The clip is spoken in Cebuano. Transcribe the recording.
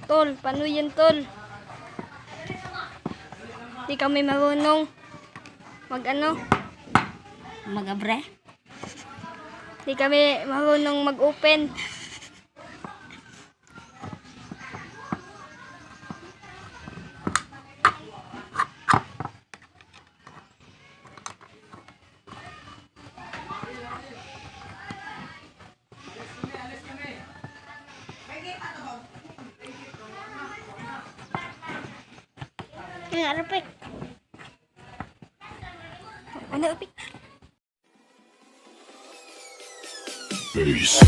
Tol, paano yan, tol? Di kami marunong mag ano, Magabre. Di kami marunong mag-open. Ay, arapik. Ano, upik? Peace.